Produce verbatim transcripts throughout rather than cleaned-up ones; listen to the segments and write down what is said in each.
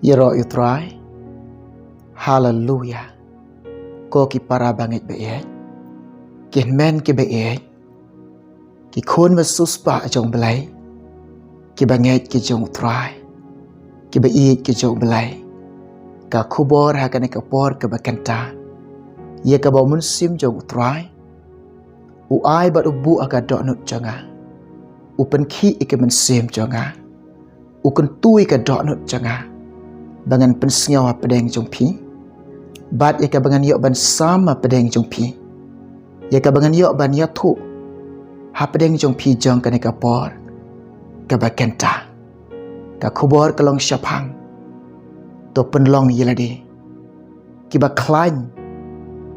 Ïaroh ïa u Trai. Haleluya. Ko ki para bangeit baieit, ki hynmen ki baieit, ki khun bashuspa jong u Blei, ki bangeit ki jong u Trai, ki baieit ki jong u Blei. Ka khubor ha kane ka por kaba kynta, ïa kaba u Mynsiem jong u Trai u ai bad u buh ha ka dohnud jong nga, u pynkhih ïa ka mynsiem jong nga, u kyntu ïa ka dohnud jong nga, ba ngan pynsngew hapdeng jong phi, bad ïa kaba ngan ïoh ban sam hapdeng jong phi, ïa kaba ngan ïoh ban ïathuh hapdeng jong phi jong kane ka por kaba kynta. Ka khubor ka long shaphang, to pynlong ïa lade kiba khlaiñ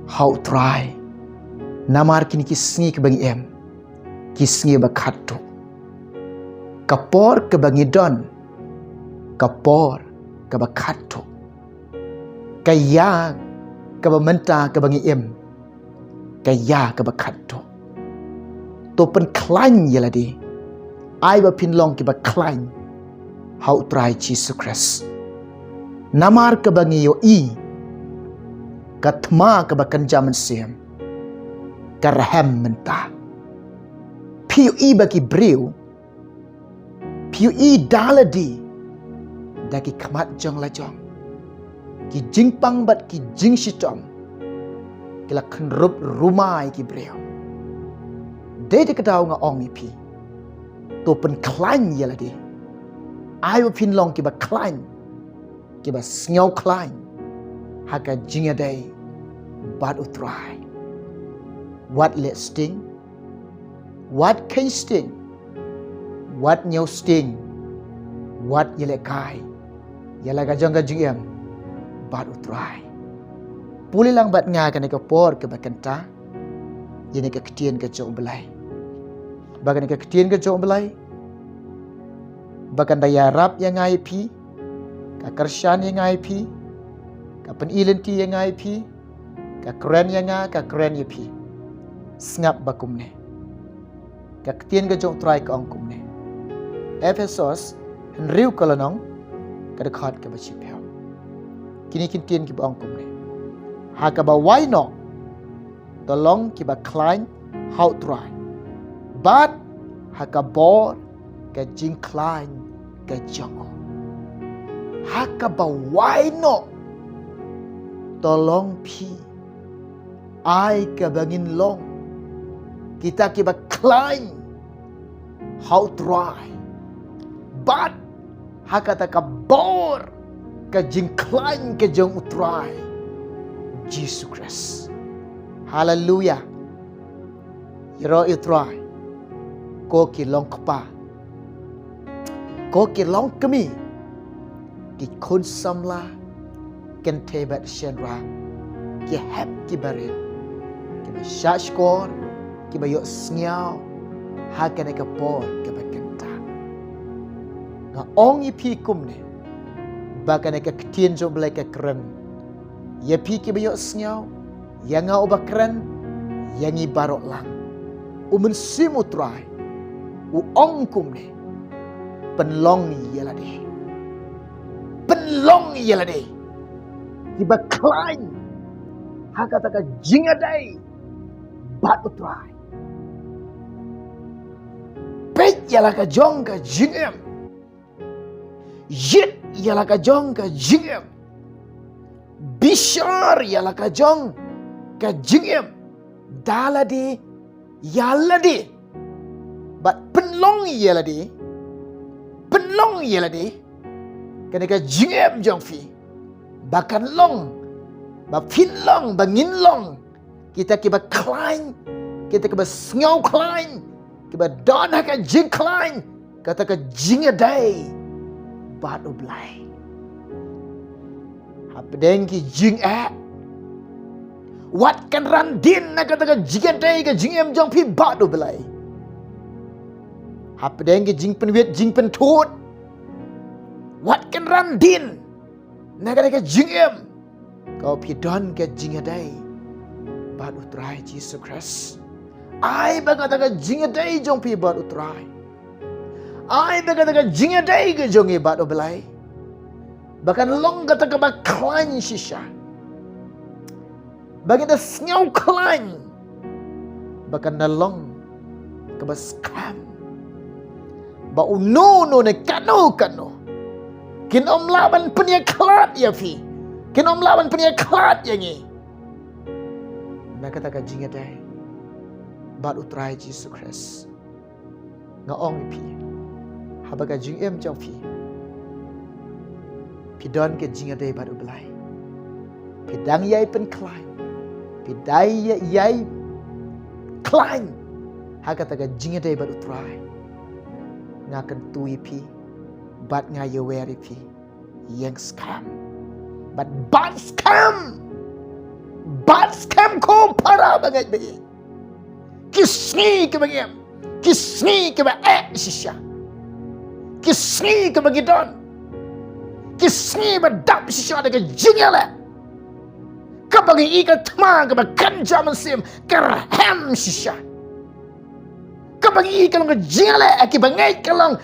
ha u Trai. Namar kine ki sngi kiba ngi im, ki sngi ba khatduh. Ka por kaba ngi don, ka por kaba khatduh. Ka ïa kaba mynta kaba ngi im, ka ïa kaba khatduh. To pynkhlaiñ ïa lade. Ai ba phin long kiba khlaiñ ha u Trai Jisu Khrist. Namar kaba ngi ïohi, ka thma kaba kynja mynsiem ka rhem mynta. Phi ïohi ba ki briew, phi ïohi da lade, da ki khmat jong la jong, ki jingpang bad ki jingshitom ki la khynrup ruma ïa ki briew. Dei da ka daw nga ong ïa phi, to pynkhlaiñ ïa lade. Ai ba phin long kiba khlaiñ, kiba sngew khlaiñ ha ka jingïadei bad u Trai. Wat leh sting, wat kheiñ sting, wat ñiew sting, wat ïalehkai ïa la ka jong ka jingim bad u Trai. Pule lang bad nga kane ka por kaba kynta, ïa kane ka ktien ka jong u Blei. Ba kane ka ktien ka jong u Blei, ba kan da ïarap ïa nga ïa phi, ka kyrshan ïa nga ïa phi, ka pyni lynti ïa nga ïa phi, ka kren ïa nga, ka kren ïa phi. Sngap ba kumne. Ka ktien ka jong u Trai ka ong kumne. Ephesos hynriew ka lynnong, ka dkhot kaba shiphew. Kine ki ktien kiba ong kumne. Ha kaba wai noh, to long kiba khlaiñ ha u Trai, bad ha ka bor ka jingkhlaiñ ka jong u. Ha kaba wai noh, to long phi, ai kaba ngin long kita kiba khlaiñ ha u Trai, bad ha kata ka bor ka jingkhlaiñ ka jong u Trai Jisu Khrist. Haleluya. Ïaroh ïa u Trai. Ko ki longkpa, ko ki longkmie, ki khun samla, kynthei bad shynrang, ki hep ki barit, kiba shahshkor, kiba ïohsngew ha kane ka por kaba kynta. Nga ong ïa phi kumne, ba kane ka ktien jong u Blei ka kren ïa phi kiba ïohsngew, ïa nga uba kren, ïa ngi baroh lang. U Mynsiem u Trai u ong kumne, pynlong ïa lade. Pynlong ïa lade kiba khlaiñ ha kata ka jingïadei bad u Trai. Peit ïa la ka jong ka jingim. Ïit ïa la ka jong ka jingim. Bishar ïa la ka jong ka jingim da lade ïa lade. Bad pynlong ïa lade, pynlong ïa lade kane ka jingim jong phi, ba kan long, ba phin long, ba ngin long kita kiba khlaiñ, kita kiba sngew khlaiñ, kiba don ha ka jingkhlaiñ, kata ka jingïadei bad u Blei. Hapdeng ki jingeh, wat kynran dien na kata ka jingïadei ka jingim jong phi bad u Blei. Hapdeng ki jingpynwit jingpynthut, wat kynran dien na kata ka jingim, ko phi don ka jingïadei bad u Trai Jisu Khrist. Ai ba kata ka jingïadei jong phi bad u Trai, ai ba kata ka jingïadei ka jong ngi bad u Blei, Ba kan long kata kaba khlaiñ shisha. Ba ngin da sngew khlaiñ. Ba kan da long kaba skhem. Ba uno uno ne kano kano kin ym lah ban pynïakhlad ïa phi. Kin ym lah ban pynïakhlad ïa ngi. Na kata ka jingïadei bad U Trai Jisu Khrist. Nga ong ïa phi, haba ka jingim jong phi, phi don ka jingïadei bad U Blei, phi dang ïai pynkhlaiñ, phi dang ïai, ïai khlaiñ ha kata ka jingïadei bad U Trai, nga kyntu ïa phi bad nga ïawer ïa phi, ïeng skhem. Bad bat skhem. Bat skhem ko para bangeit ba ïeit. Ki sngi kiba ngi em, ki sngi kiba eh shisha, ki sngi kiba ngi don, ki sngi ba dap shisha da ka jingïaleh. Kaba ngi i ka thma kaba kynja mynsiem ka rhem shisha. Kaba ngi i ka long ka jingïaleh, kiba ngeit ka long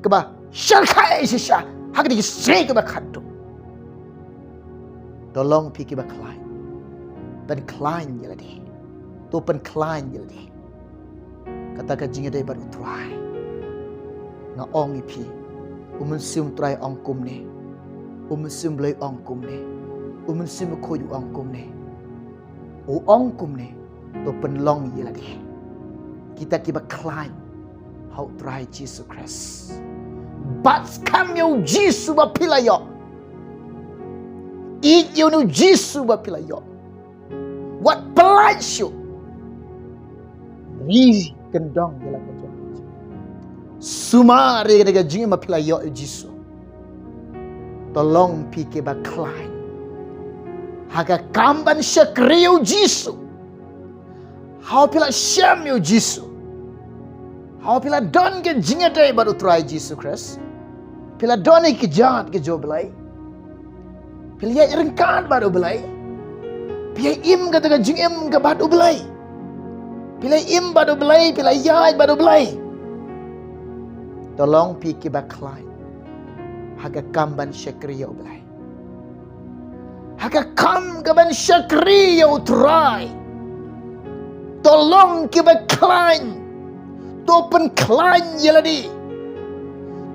kaba shyrkhei shisha ha kine ki sngi kiba khatduh. To long phi kiba khlaiñ. Pynkhlaiñ ïa lade. To pynkhlaiñ ïa lade. Kata ka jingïadei bad U Trai. Nga ong ïa phi, U Mynsiem U Trai ong kumne. U Mynsiem Blei ong kumne. U Mynsiem Bakhuid u ong kumne. U ong kumne, to pynlong ïa lade, kita kiba khlaiñ ha U Trai Jisu Khrist. Bat skhem ïa U Jisu ba phi la ïoh. Ïeit ïa U Jisu ba phi la ïoh. Wat pyllait shuh. Ri kyndong ïa la ka jong. Sumar ïa ka jingim ba phi la ïoh ïa U Jisu. To long phi kiba khlaiñ ha ka kam ban shakri ïa U Jisu. Haba phi la shem ïa U Jisu, haba phi la don ka jingïadei bad U Trai Jisu Khrist, phi la don ïa ka kjat ka jong U Blei, phi la ïaid ryngkat bad U Blei, phi ïa im kata ka jingim ka bad U Blei, phi la im bad U Blei, phi la ïaid bad U Blei. To long phi kiba khlaiñ ha ka kam ban shakri ïa U Blei, ha ka kam ka ban shakri ïa U Trai. To long kiba khlaiñ. To pynkhlaiñ ïa lade.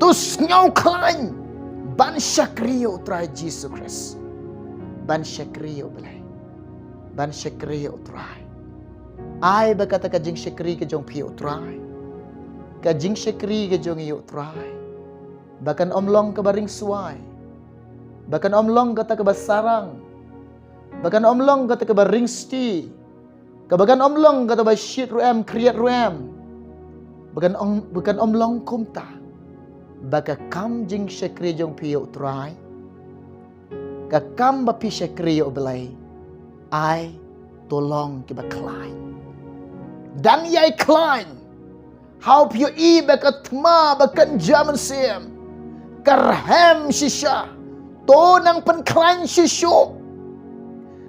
To sngew khlaiñ ban shakri ïa U Trai Jisu Khrist. Ban shakri ïa U Blei. Ban shakri ïa U Trai. Ai ba kata ka jingshakri ka jong phi ïa U Trai, ka jingshakri ka jong ngi ïa U Trai, ba kan ym long kaba ring swai, ba kan ym long kata kaba sarang, ba kan ym long kata kaba ring sti, kaba kan ym long kata ba shit ruh em, khriat ruh em, ba kan ym, ba kan ym long kumta. Ba ka kam jingshakri jong phi ïa U Trai, ka kam ba phi shakri ïa U Blei, ai to long kiba khlaiñ. Dang ïai khlaiñ. Haba phi ïohi ba ka thma ba kynja mynsiem ka rhem shisha, to nang pynkhlaiñ shisha.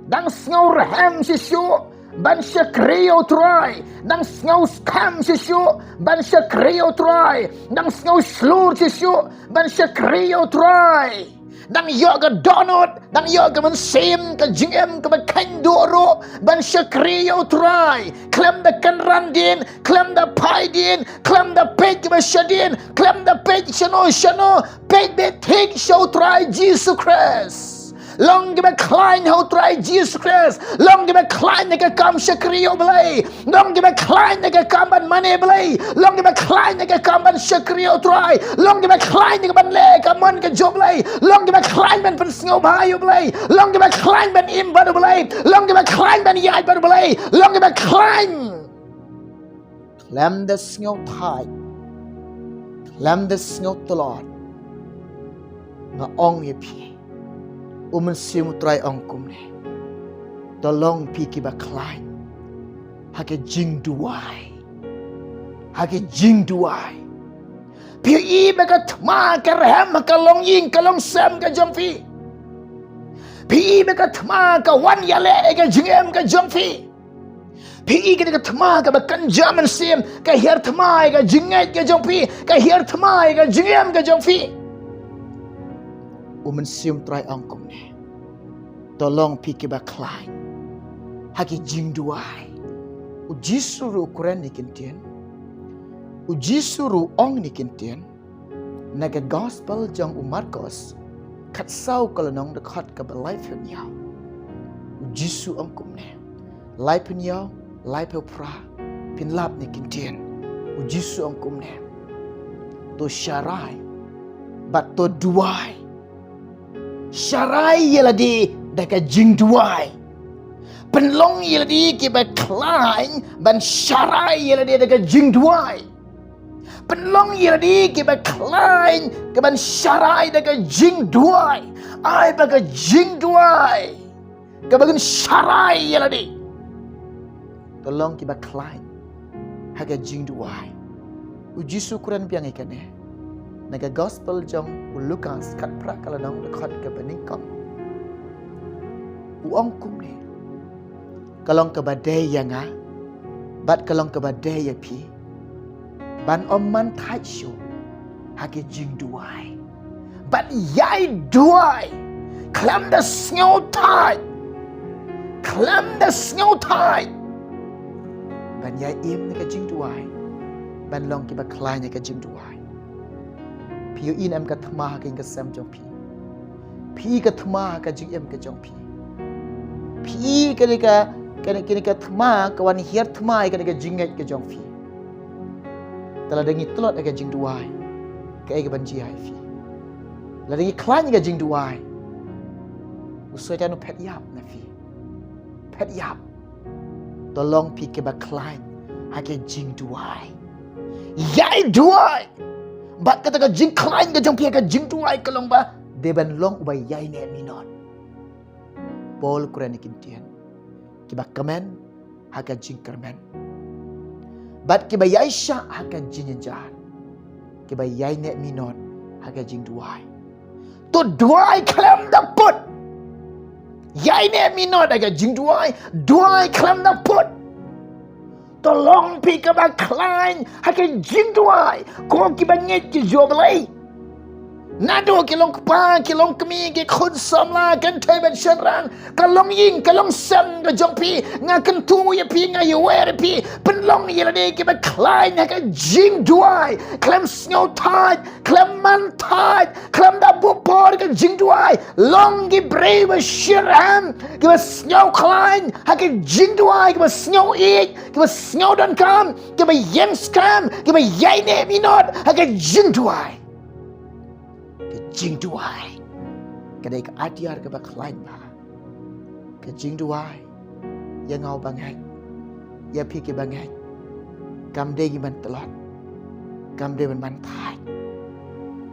Dang sngew rhem shisha ban shakri ïa U Trai. Dang sngew skhem shisha ban shakri ïa U Trai. Dang sngew shlur shisha ban shakri ïa U Trai. Dang ïoh ka dohnud, dang ïoh ka mynsiem, ka jingim kaba kheiñ duh ruh ban shakri ïa U Trai. Khlem da kynran dien, khlem da phai dien, khlem da peit kaba shadien, khlem da peit shano shano, peit beit thik sha U Trai Jisu Khrist. Long kiba khlaiñ ha U Trai Jisu Khrist. Long kiba khlaiñ ha ka kam shakri ïa U Blei. Long kiba khlaiñ ha ka kam ban mane Blei. Long kiba khlaiñ ha ka kam ban shakri ïa U Trai. Long kiba khlaiñ ha ka ban leh ka mon ka jong U Blei. Long kiba khlaiñ ban pynsngewbha ïa U Blei. Long kiba khlaiñ ban im bad U Blei. Long kiba khlaiñ ban ïaid bad U Blei. Long kiba khlaiñ. Khlem da sngew thait, khlem da sngew tlot, nga ong ïa phi, U Mynsiem U Trai ong kumne, to long phi kiba khlaiñ ha ka jingduwai, ha ka jingduwai. Phi ïohi ba ka thma ka rhem ha ka longïing ka longsem ka jong phi. Phi ïohi ba ka thma ka wan ïaleh ïa ka jingim ka jong phi. Phi i kata ka thma kaba kynja mynsiem, ka hiar thma ïa ka jingngeit ka jong phi, ka hiar thma ïa ka jingim ka jong phi. U Mynsiem Trai ong kumne: To long phi kiba khlaiñ ha ki jingduwai. U Jisu ruh u kren ïa ki ktien. U Jisu ruh u ong ïa ki ktien. Na ka gospel jong u Markos, khatsaw ka lynnong dkhot kaba laiphew hynñiew. U Jisu ong kumne. Laiphew hynñiew, laiphew phra, phin lap ïa ki ktien. U Jisu ong kumne: To sharai, bad to duwai. Sharai ïa lade da ka jingduwai. Pynlong ïa lade kiba khlaiñ ban sharai ïa lade da ka jingduwai. Pynlong ïa lade kiba khlaiñ kaban sharai da ka jingduwai. Ai ba ka jingduwai kaba kin sharai ïa lade. To long kiba khlaiñ ha ka jingduwai. U Jisu u kren biang ïa kane na ka gospel jong u Lukas, khatphra ka lynnong, dkhot kaba nyngkong. U ong kumne: Ka long kaba dei ïa nga, bad ka long kaba dei ïa phi, ban ym man thait shuh ha ki jingduwai, bad ïai duwai khlem da sngewthait. Khlem da sngewthait. Ban ïai im na ka jingduwai, ban long kiba khlaiñ na ka jingduwai. Phi ïohi ne em ka thma ha ka ïing ka sem jong phi? Phi ka thma ha ka jingim ka jong phi. Phi kane ka, kane, kane ka thma ka wan hiar thma ïa kane ka jingngeit ka jong phi. Te lada ngi tlot ha ka jingduwai, kaei kaban jia ïa phi? Lada ngi khlaiñ ha ka jingduwai, u Soitan u phet ïap na phi. Phet ïap. To long phi kiba khlaiñ ha ka jingduwai. Ïai duwai. Bad kata ka jingkhlaiñ ka jong phi ha ka jingduwai ka long ba dei ban long uba ïaineh minot. Paul u kren ïa ki ktien: Kiba kmen ha ka jingkyrmen, bad kiba ïaishah ha ka jingjynjar, kiba ïaineh minot ha ka jingduwai. To duwai khlem da put. Ïaineh minot ha ka jingduwai, duwai khlem da put. To long phi kaba khlaiñ ha ka jingduwai. Ko kiba ngeit ki jong U Blei, naduh ki long kpa, ki long kmie, ki khun samla, kynthei bad shynrang, ka longïing ka longsem ka jong phi, nga kyntu ïa phi, nga ïawer ïa phi, pynlong ïa lade kiba khlaiñ ha ka jingduwai. Khlem sngewthait, khlem man thait, khlem da buh por ha ka jingduwai. Long ki briew ba shitrhem, kiba sngewkhlaiñ ha ka jingduwai, kiba sngew ïeit, kiba sngew donkam, kiba ïeng skhem, kiba ïaineh minot ha ka jingduwai. Ka jingduwai ka dei ka atiar kaba khlaiñ bha. Ka jingduwai ïa nga uba ngeit, ïa phi kiba ngeit, kam dei ngi ban tlot, kam dei ban man thait.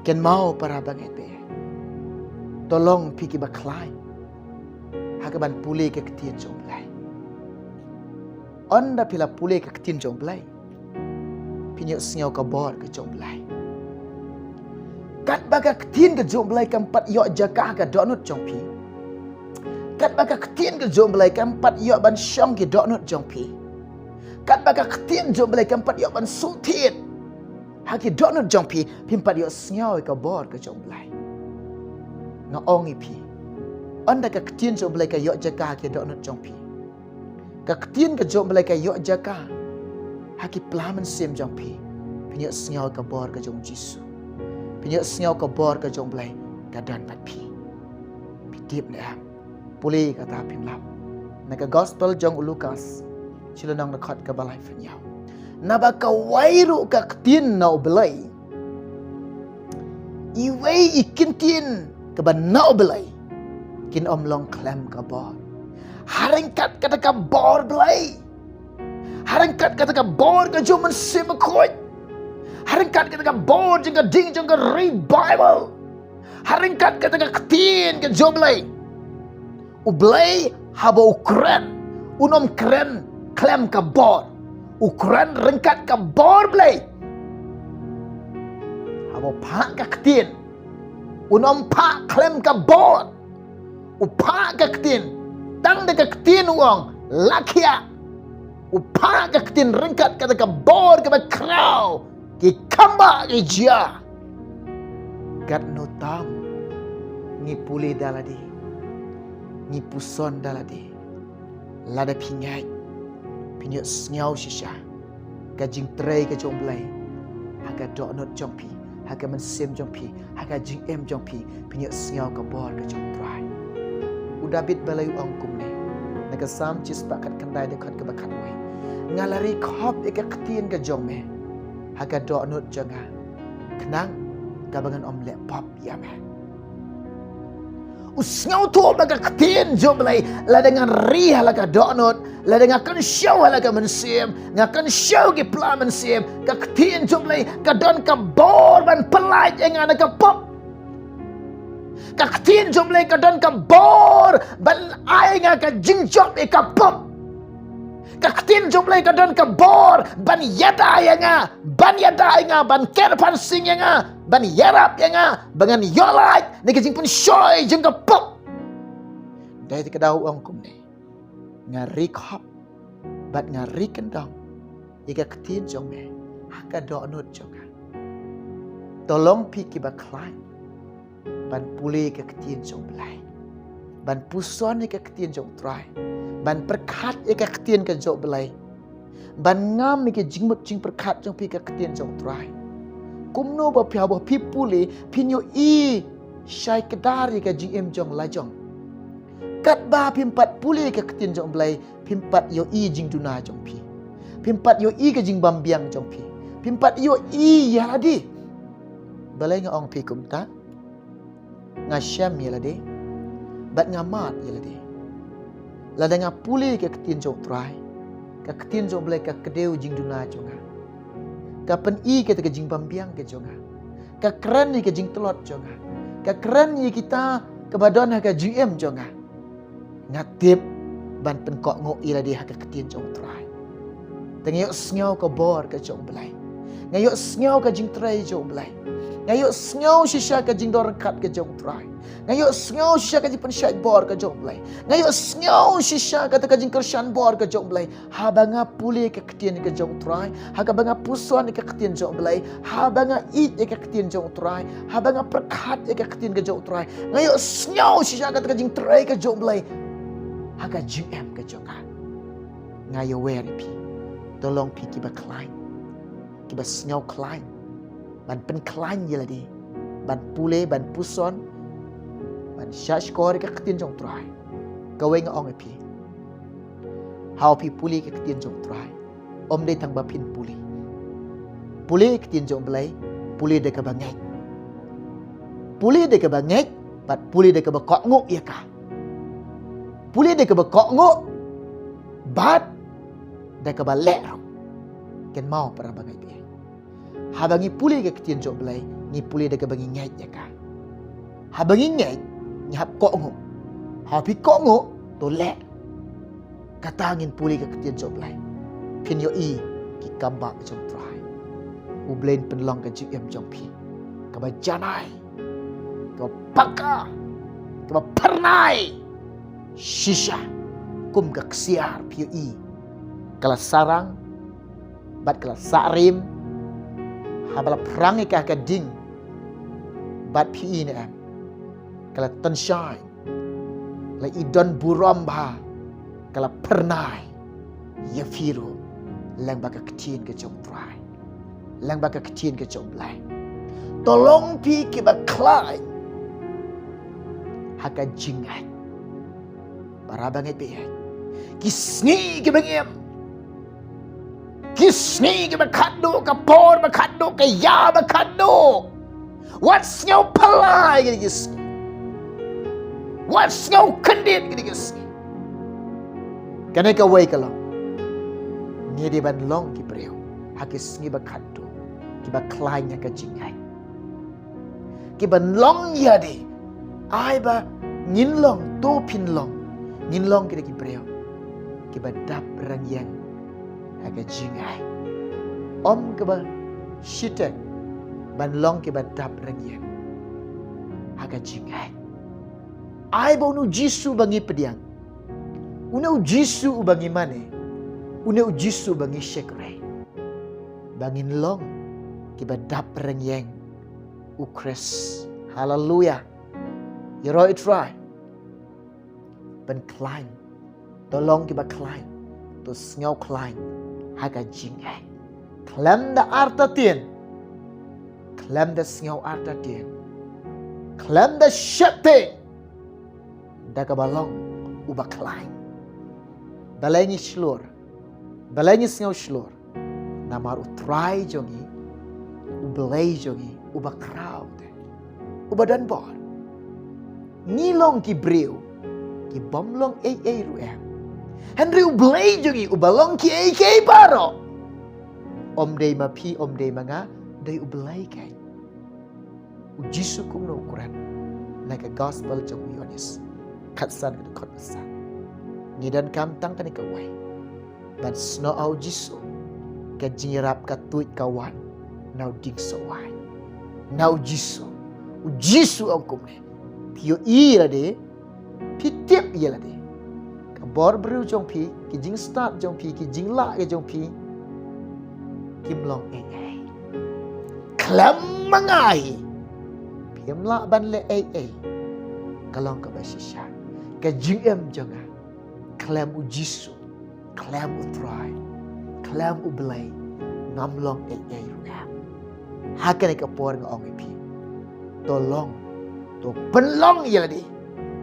Kynmaw para bangeit baieit, to long phi kiba khlaiñ ha kaban pule ka ktien jong U Blei. Ynda phi la pule ka ktien jong U Blei, phin ïohsngew ka bor ka jong U Blei. Katba ka ktien ka jong U Blei kam pat ïoh jaka ha ka dohnud jong phi, katba ka ktien ka jong U Blei kam pat ïoh ban shong ki dohnud jong phi, katba ka ktien jong U Blei kam pat ïoh ban shu thied ha ki dohnud jong phi, phim pat ïohsngew ïa ka bor ka jong U Blei. Nga ong ïa phi, ynda ka ktien jong U Blei ka ïoh jaka ha ki dohnud jong phi, ka ktien ka jong U Blei ka ïoh jaka ha ki pla mynsiem jong phi, phin ïohsngew ka bor ka jong U Jisu. Phin ïohsngew ka bor ka jong U Blei ka don bad phi. Phi tip ne em? Pule kata phin lap. Na ka gospel jong u Lukas, shi lynnong, dkhot kaba laiphew hynñiew. Naba kawei ruh ka ktien na U Blei, iwei i ktien kaba na U Blei, kin ym long khlem ka bor. Ha ryngkat kata ka bor Blei, ha ryngkat kata ka bor ka jong U Mynsiem Bakhuid, ha ryngkat kata ka bor jong ka ding jong ka revival, ha ryngkat kata ka ktien ka jong U Blei. U Blei haba u kren, un ym kren khlem ka bor. U kren ryngkat ka bor Blei. Haba u phah ka ktien, un ym phah khlem ka bor. U phah ka ktien, tang da ka ktien u ong, la khiah. U phah ka ktien ryngkat kata ka bor kaba khraw, ki khambah ki jia. Katno tam Ngi pule da lade, ngi puson da lade. Lada phi ngeit, phin ïohsngew shisha ka jingtrei ka jong U Blei ha ka dohnud jong phi, ha ka mynsiem jong phi, ha ka jingim jong phi, phin ïohsngew ka bor ka jong U Trai. U Dabid balei u ong kumne? Na ka Salm shispah khatkhyndai, dkhot kaba khatwei: Nga la ri khop ïa ka ktien ka jong me ha ka dohnud jong nga, khnang kaba ngan ym leh pop ïa me. U sngewthuh ba ka ktien jong U Blei, lada ngan ri ha la ka dohnud, lada nga kynshew ha la ka mynsiem, nga kynshew ki pla mynsiem, ka ktien jong U Blei ka don ka bor ban pyllait ïa nga na ka pop. Ka ktien jong U Blei ka don ka bor ban ai nga ka jingjop ïa ka pop. Ka ktien jong U Blei ka don ka bor ban ïada ïa nga, ban ïada ïa nga, ban ker phansing ïa nga, ban ïarap ïa nga ba ngan ïoh lait na ka jingpynshoi jong ka pop. Dei te ka daw u ong kumne: Nga ri khop bad nga ri kyndong ïa ka ktien jong me ha ka dohnud jong nga. To long phi kiba khlaiñ ban pule ïa ka ktien jong U Blei, ban puson ïa ka ktien jong U Trai, ban pyrkhat ïa ka ktien ka jong U Blei, ban ngam ïa ka jingmut jingpyrkhat jong phi ïa ka ktien jong U Trai. Kumno ba phi, haba phi pule, phin ïohi shai kdar ïa ka jingim jong la jong. Katba phim pat pule ïa ka ktien jong U Blei, phim pat ïohi jingduna jong phi, phim pat ïohi ka jingbymbiang jong phi, phim pat ïohi ïa lade. Balei nga ong phi kumta? Nga shem ïa lade bad nga mad ïa lade. Lada nga pule ïa ka ktien jong U Trai, ka ktien jong U Blei ka kdew jingduna jong nga, ka pyni kata ka jingbymbiang ka jong nga, ka kren ïa ka jingtlot jong nga, ka kren ïa kita kaba don ha ka jingim jong nga. Nga tip ban pynkohnguh ïa lade ha ka ktien jong U Trai. Te nga ïohsngew ka bor ka jong U Blei, nga ïohsngew ka jingtrei jong U Blei, nga ïohsngew shisha ka jingdon ryngkat ka jong U Trai, nga ïohsngew shisha ka jingpynshait bor ka jong U Blei, nga ïohsngew shisha kata ka jingkyrshan bor ka jong U Blei. Haba nga pule ïa ka ktien ka jong U Trai, haba nga puson ïa ka ktien jong U Blei, haba nga ïeit ïa ka ktien jong U Trai, haba nga pyrkhat ïa ka ktien ka jong U Trai, nga ïohsngew shisha kata ka jingtrei ka jong U Blei ha ka jingim ka jong nga. Nga ïawer ïa phi, to long phi kiba khlaiñ, kiba sngewkhlaiñ, ban pynkhlaiñ ïa lade, ban pule, ban puson, ban shahshkor ïa ka ktien jong U Trai. Kawei nga ong ïa phi, haba phi pule ïa ka ktien jong U Trai, ym dei tang ba phin pule. Pule ïa ka ktien jong U Blei, pule da kaba ngeit. Pule da kaba ngeit bad pule da kaba kohnguh ïa ka. Pule da kaba kohnguh bad da kaba leh ruh. Kynmaw para bangeit, haba ngi pule ïa ka ktien jong U Blei, ngi pule da kaba ngi ngeit ïa ka. Haba ngi ngeit, ngi hap kohnguh. Haba phi kohnguh, to leh. Kata ngin pule ïa ka ktien jong U Blei, phin ïohi ki kambah jong U Trai. U Blei un pynlong ka jingim jong phi kaba janai, kaba paka, kaba phyrnai shisha. Kum ka ksiar phi ïohi ka la sarang bad ka la sahrim, haba la phrang ïa ka ha ka ding, bad phi ïohi ne em, ka la tynshai, la i don burom bha, ka la phyrnai ïa phi ruh lyngba ka ktien ka jong U Trai, lyngba ka ktien ka jong U Blei. To long phi kiba khlaiñ ha ka jingngeit. Para bangeit, ki sngi kiba ngi im, ki sngi kiba khatduh, ka por ba khatduh, ka ïa ba khatduh, wat sngew phylla ïa kine ki sngi, wat sngew kyndit ïa kine ki sngi. Kane kawei ka long, ngi dei ban long ki briew ha ki sngi ba khatduh kiba khlaiñ ha ka jingngeit, kiban long ïa lade. Ai ba ngin long, to phin long, ngin long kita ki briew kiba dap ryngïeng ha ka jingngeit. Ym kaba shiteng, ban long kiba dap ryngïeng ha ka jingngeit. Ai ba une U Jisu ba ngi pdiang, une U Jisu uba ngi mane, une U Jisu ba ngi shakri, ba ngin long kiba dap ryngïeng U Khrist. Haleluya. Ïaroh ïa u Trai. Pynkhlaiñ. To long kiba khlaiñ. To sngewkhlaiñ. Ha ka jingeh. Khlem da artatien. Khlem da sngew artatien. Khlem da sheptieng. Da kaba long uba khlaiñ. Balei ngi shlur. Balei ngi sngew shlur. Namar u Trai jong ngi, u Blei jong ngi, uba khraw te, uba don bor. Ngi long ki briew, ki bym long ei ei ruh em. Hynrei u Blei jong ngi, uba long ki ei ki ei baroh. Ym dei ma phi, ym dei ma nga, dei u Blei kein. U Jisu kumno u kren. Na ka gospel jong u Ïoannis. Khatsan ka dkhot ba san. Ngi donkam tang kane kawei. Ban snoh ha u Jisu. Ka jingïarap ka tuid ka wan. Na u dieng soh wai. Na u Jisu. U Jisu u ong kumne. Phi ïohi ïa lade. Phi tip ïa lade. Ka bor briew jong phi, ki jingstad jong phi, ki jinglah ka jong phi. Kim long ei ei. Khlem ma nga hi. Phim lah ban leh ei ei. Ka long kaba shisha. Ka jingim jong nga. Khlem u Jisu. Khlem u Trai. Khlem u Blei. Ngam long ei ei ruh em. Ha kane ka por nga ong ïa phi. To long. To pynlong ïa lade.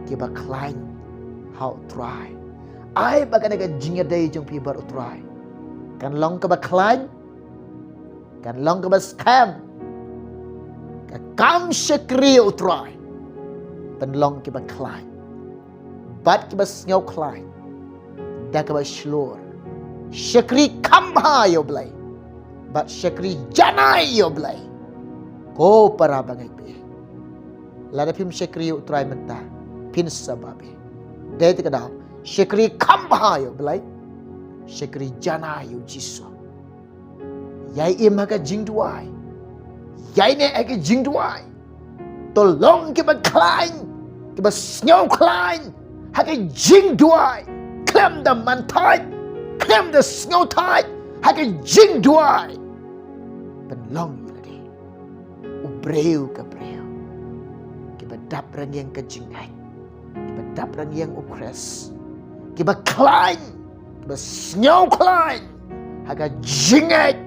Kiba khlaiñ. Ha u Trai. Ai ba kane ka jingïadei jong phi bad u Trai. Kan long kaba khlaiñ. Kan long kaba skhem. Ka kam shakri u Trai. Pynlong kiba khlaiñ. Bad kiba sngewkhlaiñ. Da kaba shlur. Shakri kham bha ïa u Blei. Bad shakri janai ïa u Blei. Ko para bangeit ba ïeit. Lada phim shakri ïa u Trai mynta. Phin sa babe. Dei te ka daw. Shakri kham bha ïa u Blei. Shakri janai ïa u Jisu. Ïai im ha ka jingduwai. Ïai neh ha ka jingduwai. To long kiba khlaiñ, kiba sngewkhlaiñ, ha ka jingduwai. Khlem da manthait, khlem da sngewthait, ha ka jingduwai. Pynlong ïa lade. U briew ka briew. Kiba dap rangïeng ka jingngeit. Kiba dap rangïeng u Khrist. Kiba khlaiñ. Kiba sngewkhlaiñ. Ha ka jingngeit.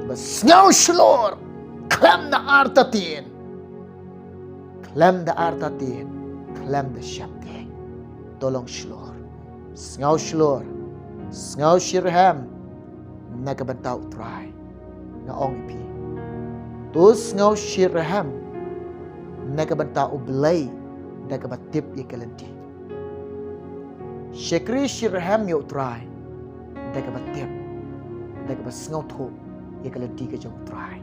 Kiba sngewshlur. Khlem da artatien. Khlem da artatien. Khlem da sheptieng. To long shlur. Sngew shlur. Sngew shitrhem. Na ka bynta u Trai. Nga ong ïa phi. To sngew shitrhem. Na ka bynta u Blei. Da kaba tip ïa ka lynti. Shakri shitrhem ïa u Trai. Da kaba tip. Da kaba sngewthuh. Ïa ka lynti ka jong u Trai.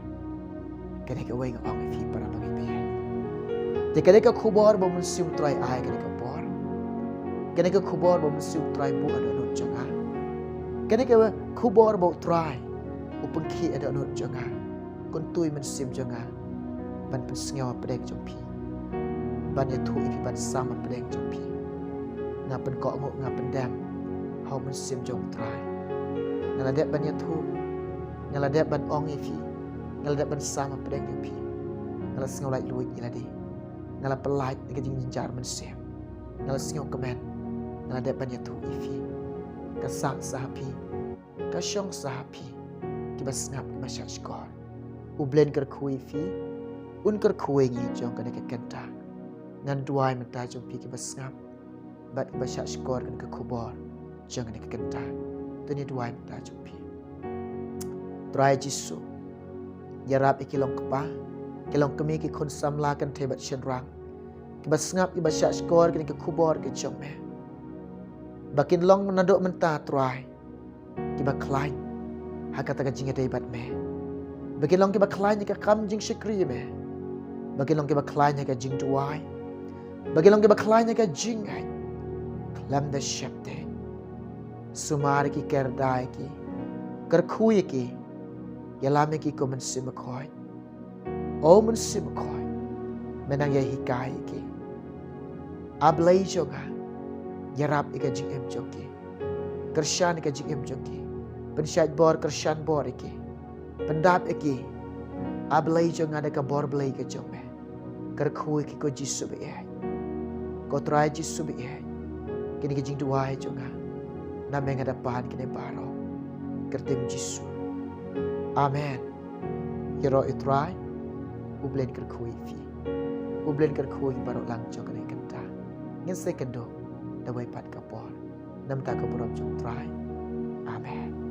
Kane kawei nga ong ïa phi para bangeit ba ïeit. Te kane ka khubor ba u Mynsiem u Trai ai kane ka por. Kane ka khubor ba u Mynsiem u Trai buh ha dohnud jong nga. Kane ka khubor ba u Trai. U pynkhih ha dohnud jong nga. Kyntu ïa u Mynsiem jong nga. Ban pynsngew ha pdeng jong phi. Ban ïathuh ïa phi ban sam ha pdeng jong phi. Nga pynkohnguh nga pyndem. Ha u Mynsiem jong u Trai. Nga la dep ban ïathuh. Nga la dep ban ong ïa phi. Nga la dep ban sam ha pdeng ïa phi. Nga la sngew laitluid ïa lade. Nga la pyllait na ka jingjynjar mynsiem. Nga la sngewkmen. Nga la dep ban ïathuh ïa phi. Ka sah sa ha phi. Ka shong sa ha phi. Kiba sngap kiba shahshkor. U Blei un kyrkhu ïa phi. Un kyrkhu ïa ngi jong kane ka kynta. Ngan duwai mynta jong phi kiba sngap. Bad kiba shahshkor kane ka khubor. Jong kane ka kynta. To ngin duwai mynta jong phi. Trai Jisu. Ïarap ïa ki long kpa. Ki long kmie ki khun samla kynthei bad shynrang. Kiba sngap kiba shahshkor kane ka khubor ka jong me. Ba kin long naduh mynta Trai. Kiba khlaiñ. Ha kata ka jingïadei bad me. Ba kin long kiba khlaiñ ha ka kam jingshakri me. Ba kin long kiba khlaiñ ha ka jingduwai. Ba kin long kiba khlaiñ ha ka jingngeit. Khlem da sheptieng. Sumar ïa ki, kyrda ïa ki. Kyrkhu ïa ki. Ïalam ïa ki ko Mynsiem Bakhuid. O Mynsiem Bakhuid. Me nang ïa hikai ïa ki. A Blei jong nga. Ïarap ïa ka jingim jong ki. Kyrshan ïa ka jingim jong ki. Pynshait bor kyrshan bor ïa ki. Pyndap ïa ki. A Blei jong nga da ka bor Blei ka jong me. Kyrkhu ïa ki ko Jisu ba ïeit. Ko Trai Jisu ba ïeit, kine ki jingduwai jong nga, na me nga da pan kine baroh. Kyrteng Jisu. Amen. Ïaroh ïa u Trai, u Blei un kyrkhu ïa phi. U Blei un kyrkhu ïa baroh lang jong kane ka kynta. Ngin sa ïakynduh da wei pat ka por. Namar ka burom jong u Trai. Amen.